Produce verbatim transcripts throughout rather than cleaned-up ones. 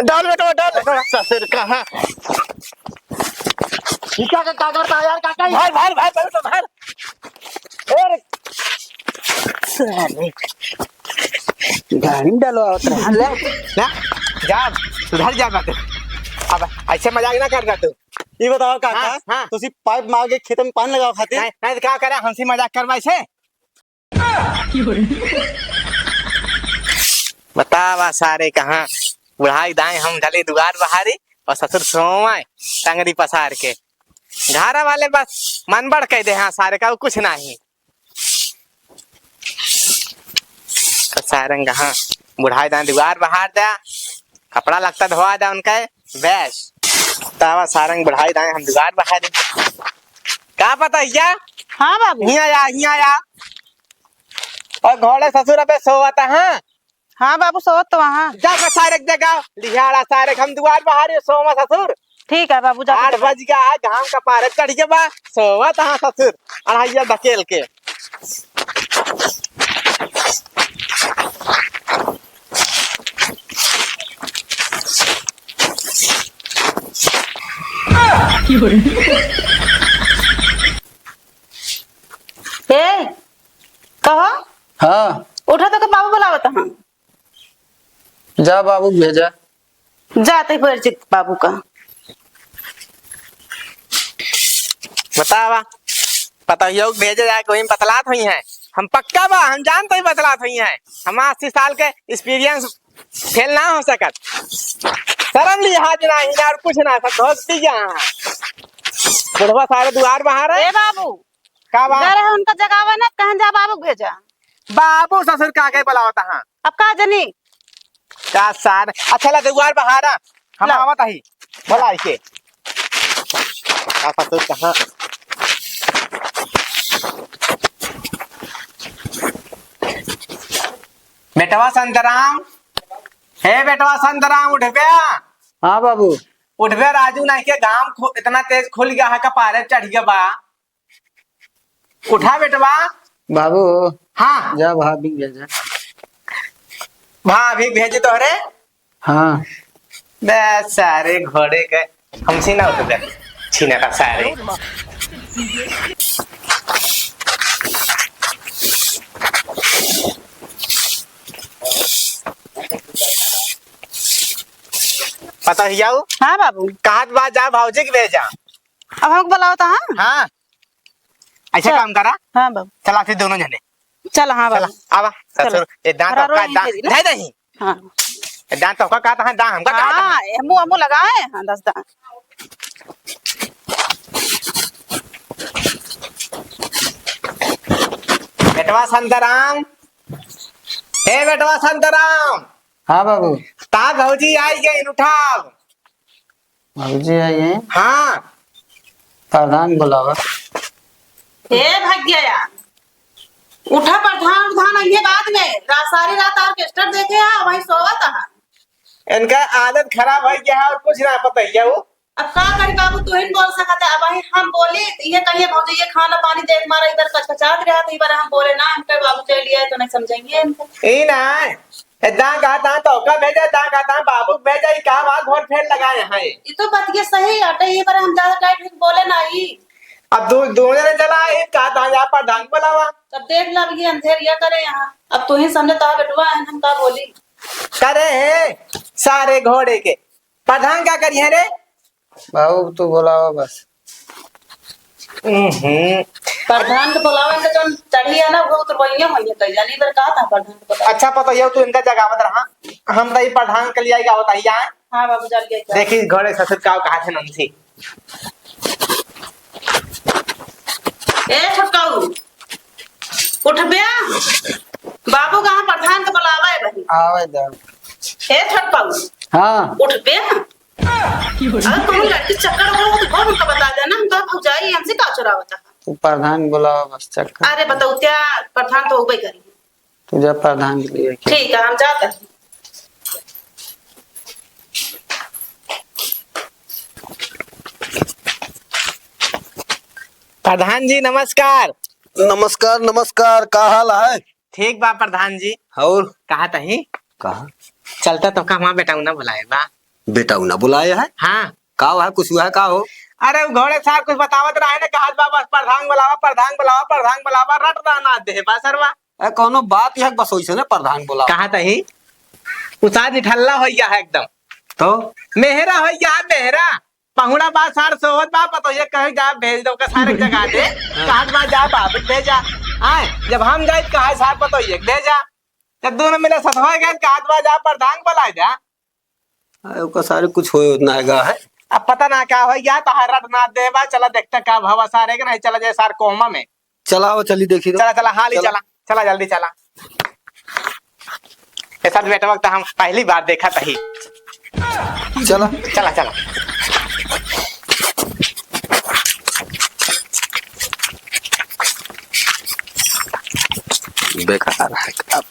डाल बेटा, डाल। ससुर कहाँ? ई का, का, का करता है यार, काका? भाई, भाई, भाई, भाई, भाई। अरे, साले। गाड़ी डालो, आवत रहा। ले, ना, जा, सुधर जा बात। अब ऐसे मजाक ना कर रहा तू। ये बताओ काका, हाँ, हाँ। तुसी पाइप मार के खेत में पानी लगाओ खातिर? नहीं, नहीं, तो क्या करे, हमसे मजाक करवा इसे? बतावा सारे, कहाँ बुढ़ाई दाएं हम ढले दुआर बहारी और ससुर सोवाए टंगरी पसार के। घर वाले बस मन बढ़ कह दे, हाँ, सारे का कुछ नहीं। तो सारंग, हाँ, बुढ़ाई दाएं दुआर बहार द्या, कपड़ा लगता धोआ द्या उनका, बस। तावा सारंग बुढ़ाई दाएं हम दुआर बहारी। का पता हिया? हाँ बाबू। हिया या, हिया या। और घोड़े ससुर अबे सोवत, हाँ? हाँ बाबू, सोवत तो वहाँ। जा बे सारे के जगह, लिहाड़ा सारे के हम दुआर बहारी, सोवा ससुर। ठीक है बाबू, जा आठ बज गया, घाम का पारे चढ़ के बा, सोवत हाँ ससुर, अढ़ाइया ढकेल के। ए, कहो। हाँ। उठा तो के बाबू बुलावत हैं। जा बाबू भेजा। जा ते भेज बाबू का। बतावा, पतोहियो के भेजे जाए, कोई बतलात हुई है। हम पक्का बा, हम जानते ही बतलात हुई है। हम अस्सी साल के experience फेल ना हो सकत। शर्म लिहाज नाही ना और कुछ ना, सब धोती गया है। बुढ़वा सारे दुआर बहार है। ए बाबू, का बा? डर है उनका जगावा ना, कहन जा बाबू के भेजा। बाबू ससुर का के बुलावत हाँ? अब का जनी? का सार, अच्छा ला दुआर बहारा, हम ला। आवत ही। बोला इसे। का ससुर कहाँ? बेटवा संतराम, हे बेटवा संतराम, उठ बे। हाँ बाबू। उठ बे राजू, नहीं के घाम खु-, इतना तेज खुल गया है, कपारे चढ़ गया बा। उठा बेटवा। बाबू। हाँ। जा भाभी के भेजा। भाभी भेजे तोहरे? हाँ। बे सारे घोड़े के हमसे ना उठ बे। छीना का सारे। पता ही जाऊ? हाँ बाबू। कहत बा जा भौजी के भेजा। अब हमको बुलावत हाँ? हाँ। ऐसे चल। काम करा। हाँ बाबू। चला फिर दोनों जने। चल हाँ चला, बाबू। आवा। चलो। ससुर, ये दांत हरा आपका रोई दांत तेरी ना। धै दही। हाँ। ये दांत आपका कहता है, दांत हमका कहता है। हाँ, ये मुंह, मुंह लगाए, हाँ, दस दांत। बेटवा संतराम, ए बेटवा संतराम। हाँ बाबू। ता भौजी आई गई, उठाव। भौजी आई गई? हाँ। प्रधान बुलावा। ए भग्या, उठा, प्रधान उधान आइए बाद में। रा-, सारी रात orchestra देखे हा, वहीं सोवत हा। इनका आदत खराब होइ गया है और कुछ ना पता ही है वो। अब का करी बाबू, तू ही न बोल सकत है। अब वहीं हम बोली त ये कहिए भौजी ये खाना पानी देख मारा इधर कचकचात रहा, तो इधर हम बोले ना, हम कहे बाबू चलिए तो नहीं समझेंगे इनको। ई ना, ए, दां कहा तां तोका भेजा, दां कहा तां बाबू भेजा, ई का बा घोर फेर लगाए हैं? ई तो बतिया सही आटे, ई बार हम ज्यादा टाइट होके बोले ना ई। अब दू, दू जने चला, ई कहा तां जा प्रधान बुलावा। तब देख ला, अब ये अंधेरिया करे यहाँ। अब तू ही समझे, तो बेटवा है, हम का बोली? करे है सारे घोड़े के। प्रधान का करी है रे? बाबू, तू बोलावा बस। हम्म। प्रधान के बोलावे के जौन चढ़ी है ना, वो तो वही है, वही कह जानी, इधर कहा था प्रधान के बोलावे। अच्छा, पता ये तू इनका जगावत रहा, हम तो ये प्रधान के लिए आई गावत आई आए। हाँ बाबू, चल गए। देखी घरे ससुर का कहा थे नंसी। ए छोटकाऊ, उठ बे, बाबू कहाँ प्रधान के बोलावे है बहिन। आवे दे। ए छोटकाऊ, हाँ। उठ बे। अरे तुम लड़की चक्कर में हो तो कौन उनका बता देना, हम तो भौजाई हमसे का चुरावता है। तू प्रधान बुलावा बस चक्कर। अरे बताओ क्या, प्रधान तो होबे करी। तू जा प्रधान के लिए क्या? ठीक है, हम जाते हैं। प्रधान जी नमस्कार। नमस्कार, नमस्कार, का हाल है? ठीक बा प्रधान जी। और? कहा तही? कहा? चलता तो का हमार बेटा उन्हें बुलाए बा। बेटौना बुलाए है? हाँ। का हुआ है, कुछ हुआ है का हो? अरे, उ घोड़े सार कुछ बतावत रहे ने, कहत बा, "बस प्रधान बुलावा, प्रधान बुलावा, प्रधान बुलावा," रट रहा ना दे बा सरवा। ए, कौनो बात यह बस वैसे ने प्रधान बुलावा। कहा तही? उ सार निठल्ला होइ गया है एकदम। तो? मेहरा होइ गया है, मेहरा। पहुड़ा बा, सार सोवत बा, पतोहिया कहे, "जा, भेज दो, का सारे जगा दे।" हाँ। कहत बा, "जा, बाबू, भेजा।" आए, जब हम जाइत, कहा, "सार पतोहिया, भेजा।" जब दोनों मिले ससुरा गए, कहत बा, "जा, प्रधान बुलाए जा।" अरे, ओकर सारे कुछ होए उतना है गा है। अब पता ना का होई, या तो हर रट ना देवा, चला देखते का भवा सारे के, नहीं चला जाए सार कोमा में। चला, आओ, चली देखी तो। चला, चला, हाली चला। चला, चला, जल्दी चला। ये सब बेटवा तो हम पहली बार देखा तही। चला। चला, चला। बेकार है। अब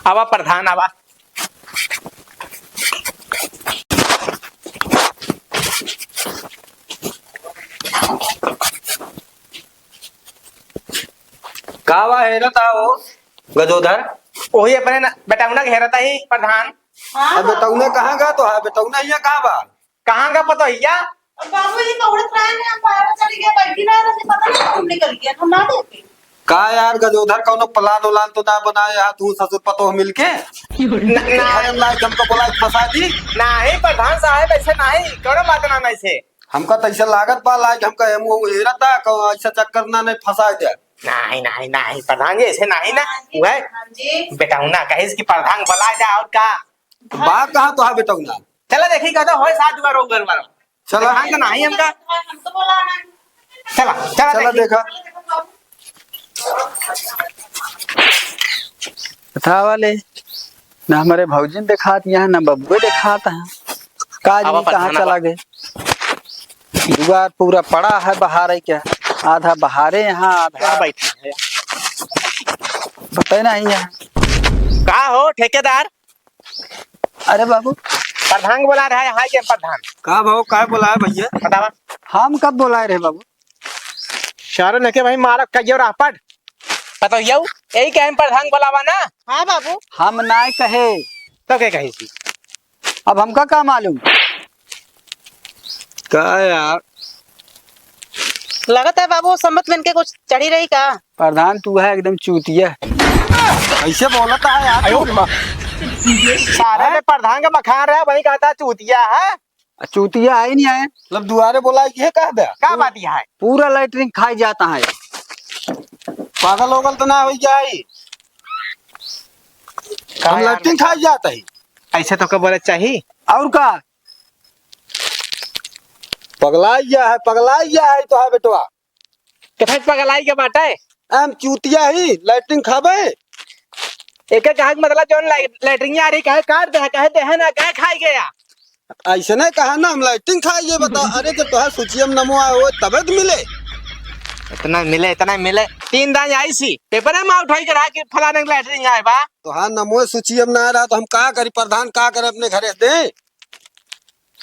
आवा प्रधान, आवा। का बा हेरत हो गजोधर? ओही अपने न-, बेटौना के हेरत ही प्रधान। हाँ। अब बेटौना कहाँ गा तो है? बेटौना हियाँ कहाँ बा? कहाँ का पतोहिया? अब बाबू, ये तो उड़त रहा है, हम बाहर चली गए, बैठी रहा, तो पता नहीं कब निकल गया, हम ना देखे। का यार गजोधर, कौनो plan उलान तो ना बनाए यार, तू ससुर पतोह मिलके? न-, ना। खाए ला हमको बोला फंसा दी। नहीं प्रधान साहब, ऐसे नहीं, कौनो बात ना, नहीं से। हमका तो ऐसे लागत बा, लाइक हमका एम वो हेरता, कौनो ऐसा चक्कर ना नहीं फंसा दे। नहीं, नहीं, नहीं, प्रधान जी, ऐसे नहीं ना, नहीं, वह प्रधान जी। बेटौना कहिस कि प्रधान बुला जा और का? बा कहाँ तो है बेटौना? चला देखी, कहता होए साथ दुआ रो घर वाला। चला। ध्यान तो नहीं हमका। हम तो बोला नहीं। चला, चला चला देखी। देखा। बतावा ले, ना हमरे भौजी न देखात यहाँ, ना बबुए देखात हैं। का आवा जानी कहाँ प्रधान, चला आवा। गए। दुआर पूरा पड़ा है बहारे के, आधा बहारे यहाँ, आधा यहाँ बैठा है। बताए नहीं यहाँ। का हो ठेकेदार? अरे बाबू। प्रधान बोला रहा है, हाय के प्रधान। का भाव, का बोला है भैया? बतावा। हम कब बोलाए रहे बाबू? सारे लेके भाई मारा कहियो रापट। पतोहिया, यही कहे प्रधान बोलावा ना? हाँ बाबू। हम नाय कहे। तो के कही थी? अब हमका का मालूम? का यार? लगत है बाबू, सम्मत में इनके कुछ चढ़ी रही का? प्रधान, तू है एकदम चूतिया। कैसे बोलता है यार? आयो रे माँ। सारे में प्रधान का बखान रहा, वही कहता चूतिया है। आ, चूतिया है ही नहीं है। मतलब दुआरे बोला कि ये कह दे। का बात यह है? पूरा लैट्रिन खाई जाता है। पागल होगल तो ना होई जाई। का हम यार लैट्रिन खाई जाता है। ऐसे तो का बोले चाहिए? और का? पगलाई गया है, पगलाई गया है तो है बेटवा। कितना पगलाई के बाटे? हम चूतिया ही, लैट्रिन खाबे। एके कहे के मतलब जौन लै-, लैट्रिन आ रही, कहे काट दे, कहे देहे ना, कहे खाई गया। ऐसे नहीं कहा ना, हम लैट्रिन खाई, ये बता। अरे, जब तोहार सूचिया में नमो आए हो, तबे तो मिले। इतना मिले, इतना मिले। तीन दान आई सी, पेपर में उठाई के रहा कि फलाने के लैट्रिन आए बा। तोहार नमो सूचिया में ना रहा, तो हम का करी, प्रधान का करे अपने घरे से दे?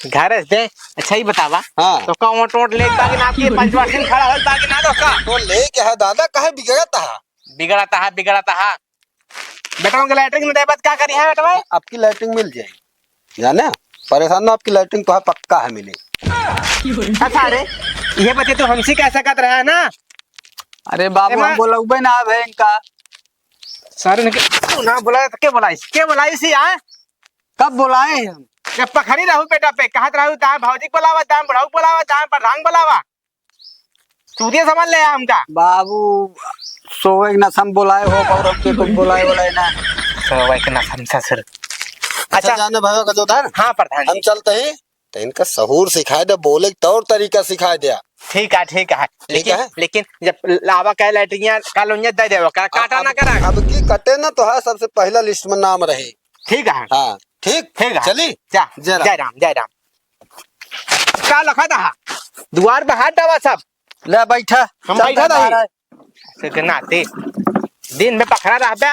घरे से दे। अच्छा, ही बतावा। हाँ। तो का ओट ओट लेके बाकी ना आपकी पंचवा दिन खड़ा होल बाकी ना तो का? तो लेके है दादा, काहे बिगड़त है? बिगड़त है, बिगड़त है। बेटा, उनके लैट्रिन में देबत का करी है बेटा भाई? आपकी लैट्रिन मिल जाए, जाने? परेशान ना, आपकी लैट्रिन तो है, पक्का है मिले। अच्छा रे, ये बच्चे तो हमसे कह सकत रहा है ना? अरे बाबू, एमा हम बोलौबे ना अब है इनका। सारे ने के, तू ना बोला तो के बोलाई? के बोलाई सी, हाँ? कब बोलाए हैं हम? जब पखरी रहू बेटा पे, कहत रहू, "दाम भौजी के बोलावा, दाम बुढ़ऊ के बोलावा, दाम प्रधान के बोलावा।" चूतिया समझ ले हमका। बाबू, सोवे के नशा में बोलाए हो, और हमके कुछ बोलाए, बोलाए ना। सोवे के नशा में ससुर। अच्छा, अच्छा। जाने भाई गजोधर, हाँ प्रधान जी। हम चलते ही, तो इनका सहूर सिखाए दे, बोले के तौर तरीका सिखाए दे। ठीक है, ठीक है। ठीक लेकिन, है। लेकिन जब लावा का लैट्रिन का लोनिया दे देवा, का-, अब, काटा ना अब, करा। अब की कटे ना तो है, सबसे पहला लिस्ट में नाम रहे। ठीक है। हाँ, ठीक? ठीक है। चली? जा, जय राम। जय राम, जय राम। का लखा दहा? दुआर पे हाथ दबा सब। ले बैठा। हम चल बैठा बैठा नहीं। रहा है। सुख नाती। दिन में पखरा रहबे,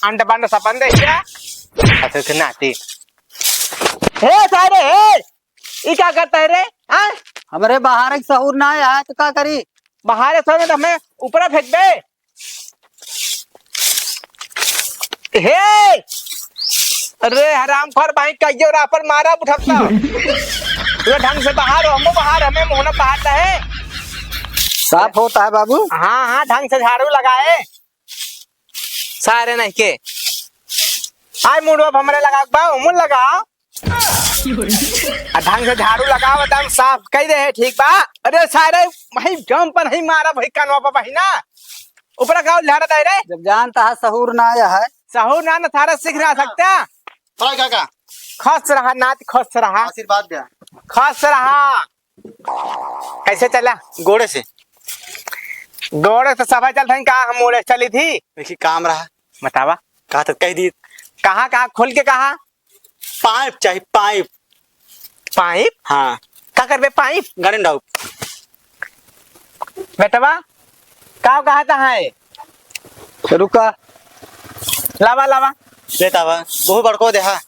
अंड बंड सपन दे क्या? सुख नाती। हे सारे, हे! ई का करता है रे? हाँ? हमरे बहारे के सहूर ना आया है, तो का करी? बहारे सहूर ना तो हमें ऊपरा फेंक दे। हे! अरे हरामखोर भाई, कहियो रापल मारा उठता। तू ढंग से बाहर हो, हमो बाहर, हमें मुहना बाहर रहे। साफ होता है बाबू। हाँ, हाँ, ढंग से झाड़ू लगाए। सारे नहीं के। आय मुड़वा हमरे लगा बा, उमुल लगा। आ ढंग से झाड़ू लगाओ, एकदम साफ कई दे, ठीक बा? अरे सारे भाई, जम पर नहीं मारा भाई, कानवा पर भाई ना। ऊपर का झाड़ा दे रे। जब जानता है सहूर ना आया है। सहूर ना, ना थारा सीख रहा सकता। हाय काका। खुश रहा नाथ, खुश रहा। आशीर्वाद दे। खुश रहा। कैसे चला? गोड़े से। गोड़े से सफा चल थी का, हम ओड़े चली थी। देखी काम रहा। बतावा। कहा तो कह दी। कहा, कहा, खोल के कहा। पाइप चाही, पाइप। पाइप? हाँ। का करबे पाइप? गार्डन डाउक। बेटवा, का कहा था है? रुका। लावा, लावा। लेता बा। बहुत बड़को दे, हाँ।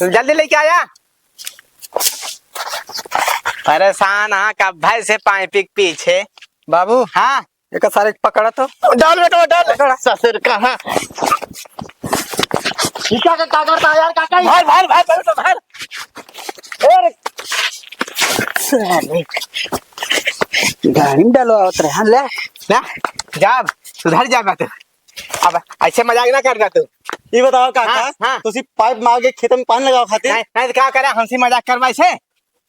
जल्दी लेके आया। परेशान हाँ, कब भाई से पाइप के पीछे। बाबू। हाँ। एक सारे पकड़ा तो। डाल बेटा, डाल। पकड़ा। ससुर का, हाँ। ई का, का, का करता है यार, काका? भार, भार, भार, भार, भार। ए रे। गाड़ी में डालो, आवत रहे, हाँ, ले। ना, जा, सुधर जा बात। अब ऐसे मजाक ना करना तू। ये बताओ काका, हाँ, हाँ। तुसी पाइप मार के खेत में पानी लगाओ खातिर? नहीं, नहीं तो क्या करे, हंसी मजाक करवा इसे।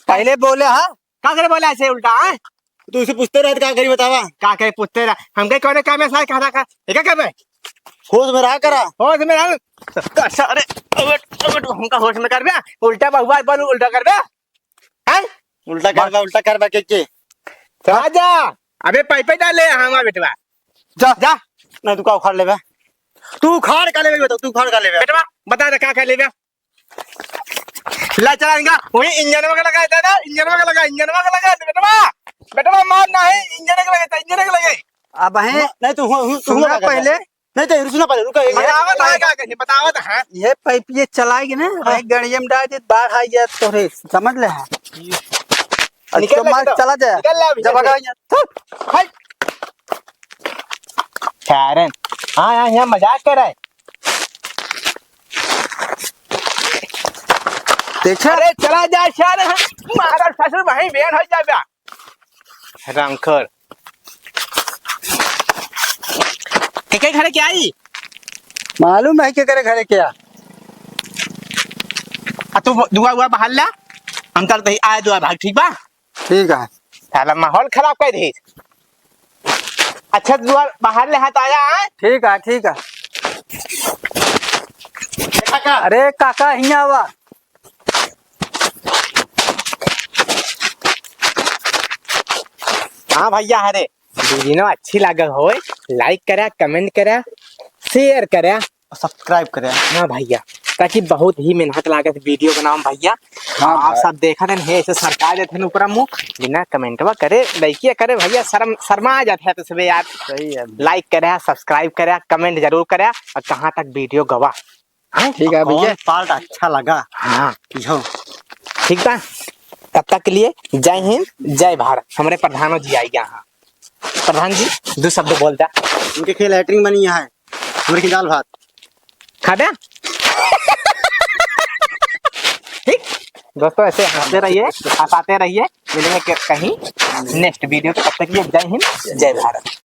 पहले बोले, हाँ? का करे बोला ऐसे उल्टा, हाँ? तू इसे पूछते रहे तो का करी बतावा? का करे पूछते रहे? हम कहीं कौन काम है सारे, कहा था का? ये क्या कर रहे? होश में रहा करा। होश में रहा। का सारे, उठ, उठ, हमका होश में कर बे। उल्टा बहुआ बोल, उल्टा कर बे। हैं? उल्टा कर बे, उल्टा कर बे, के, के? चला जा। अबे पाइपे डाले हमार बेटवा। जा। जा। नहीं, तू का उखाड़ लेबे? तू उखाड़ का लेबे, बता, तू उखाड़ का लेबे? बेटवा, बता दे, का, का लेबे? ला चला इनका, वही इंजन में लगा, दादा, इंजन में लगा, इंजन में लगा, बेटवा, बेटवा, मार ना है, इंजन में लगे, इंजन में लगे। अब है, नहीं, तू हु-, हु-, तू सुना लगा, पहले। नहीं, तो सुना पहले, रुका, एक बतावत है, का कही, बतावत है। ये पाइप ये चलाएगी ना, हाँ। भाई, गड़िया में डाल दे, बाढ़ आ गया तोरे, समझ ले, हाँ। निकल तो ले, मार, निकल। चला जाए। निकल ले अभी, जब निकल। अगर ये, थू। हट। कारण, हाँ, हाँ, यहाँ मजाक कर रहा है। देखा? अरे चला जा सारे, हम मारा ससुर भाई बेन हो जाबे। रंखर। के के घरे के आई? मालूम है के करे घरे के आ। आ तू दुआ उआ बाहर ला, हम चलते ही आए दुआ भाग, ठीक बा? ठीक है। साला माहौल खराब कर दे। अच्छा, दुआर बाहर ले हाथ आया है। ठीक है, ठीक है। देखा का? अरे काका, हियाँ आवा। हाँ भैया, अरे वीडियो अच्छी लागल होय, like करा, comment करा, share करा। और subscribe करें। हाँ भैया, ताकि बहुत ही मेहनत लागत वीडियो बनाओ भैया। हाँ आप भाई। सब देखत हैं, हे ऐसे सरका देते हैं ऊपर मुँह, बिना कमेंटवा करे, लइकिया करे भैया, शर्म, शर्मा जाते हैं तो सबे यार। सही है। Like करे, subscribe करे, comment जरूर करे, और कहाँ तक वीडियो गवा। हैं? ठीक है भैया। कौन part अच्छा लगा? हाँ। जो। ठीक बा, तब तक के लिए जय हिंद, जय भारत। हमरे प्रधानो जी आई गया। हाँ प्रधान जी, दो शब्द बोल दा। उनके खेल लेटरिन बनी है, हमरे की दाल भात। खा दे। ठीक दोस्तों, ऐसे हंसते रहिए, हंसाते रहिए, मिलेंगे के-, कहीं नेक्स्ट वीडियो। तब तक के लिए जय हिंद, जय भारत।